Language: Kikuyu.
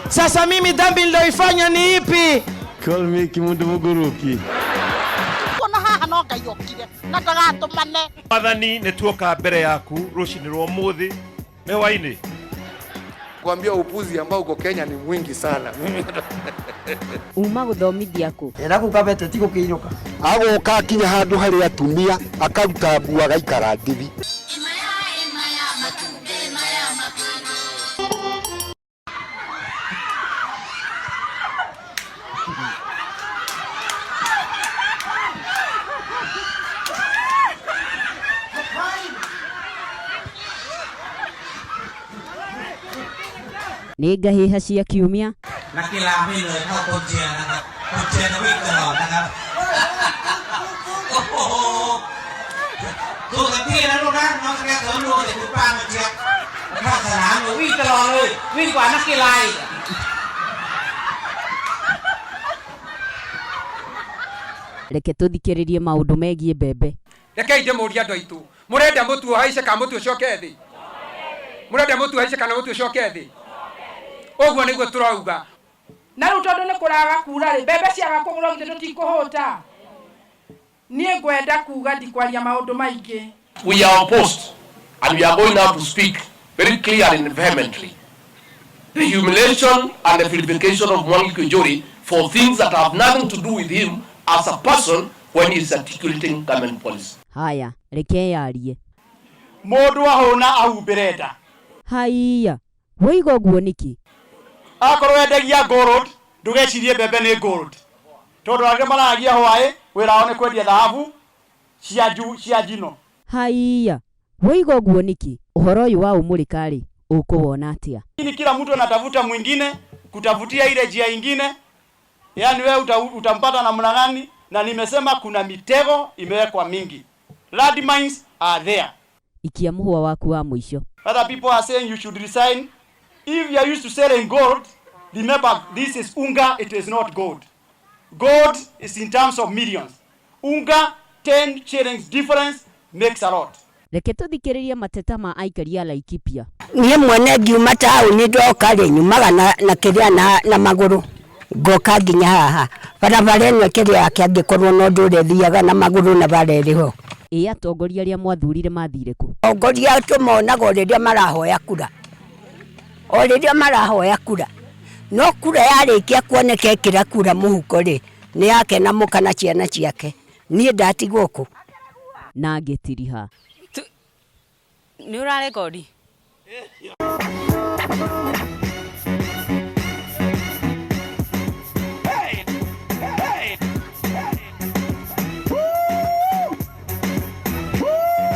Sasa mimi dhambi niliyoifanya ni ipi? Call me Kimundu Muguruki. Ona haha no Ngai okire na ndagatũmane. Mwathani nĩ tuoka mbere yaku rũcinĩ rwa ũmũthĩ nĩ hwainĩ. Kuambia upuzi ambao uko Kenya ni mwingi sana. Uma gũthomithia kũ? Ĩra kũu Kabete ti gũkĩinũka. Agoka akinya handũ harĩ atumia akaruta nguo agaikara ndithi. Nĩ ngahĩha cia kiumia. นักกีฬาไม่เหนื่อยเท่าคนเชียร์นะครับ คนเชียร์นะวิ่งตลอดนะครับ โอ้โหสู้เต็มที่นะลูกนะน้องสแกนสวนดูเด็กคุณป้ามาเชียร์ข้างสนามเลยวิ่งตลอดเลย วิ่งกว่านักกีฬาอีก Reke tũthikĩrĩrie maũndũ megiĩ mbembe. Rekei ndĩmũrie andũ aitũ, mũrenda mũtu ũhaice kana mũtu ũcoke thĩ? Mũrenda mũtu ũhaice kana mũtu ũcoke thĩ? Ũguo nĩguo tũrauga. Na rĩu tondũ nĩ kũraga kura rĩ, mbembe ciaga kũgũrwo githĩ tũtikũhũta? Niĩ ngwenda kuga ndikwaria maũndũ maingĩ. We are opposed and we are going now to speak very clearly and vehemently. The humiliation and the vilification of Mwangi Kiunjuri for things that have nothing to do with him as a person when he is articulating government policy. Haya, reke yarie. Mũndũ ahũna ahumbĩre nda. Haiya, woiga ũguo nĩkĩ? Akorwo wendagia gold, ndũgecirie mbembe nĩ gold. Tondũ arĩa mararagia hwaĩ, wĩra wao nĩ kwendia thahabu cia nju cia njino. Haiya, woiga ũguo nĩkĩ? Ũhoro ũyũ wa ũmũrĩka rĩ, ũkũwona atĩa? Lakini kila mtu anatafuta mwingine kutafutia ile njia ingine, yaani wewe uta, utampata namna gani? Na nimesema kuna mitego imewekwa mingi, landmines are there. Ikia mũhwa waku wa mũico. Other people are saying you should resign. If you are used to selling gold, remember this is unga, it is not gold. Gold is in terms of millions. Unga, 10 shillings difference makes a lot. Reke tũthikĩrĩrie mateta ma aikari a Laikipia. Niĩ mwene ngiuma taũni ndoka rĩ, nyumaga na, na kĩrĩa na, na magũrũ ngoka nginya haha barabara ĩno ĩkĩrĩ yake angĩkorwo no ndũre thiaga na magũrũ na bara ĩrĩ ho. Ĩ atongoria arĩa mwathurire mathire kũ? Atongoria tũmonaga o rĩrĩa marahoya kura, o rĩrĩa marahoya kura, no kura yarĩkia kuoneka ĩkĩra kura mũhuko rĩ, nĩ yake na mũka na ciana ciake, niĩ ndatigwo kũ? Na ngĩtiriha. Nĩ ũrarekodi?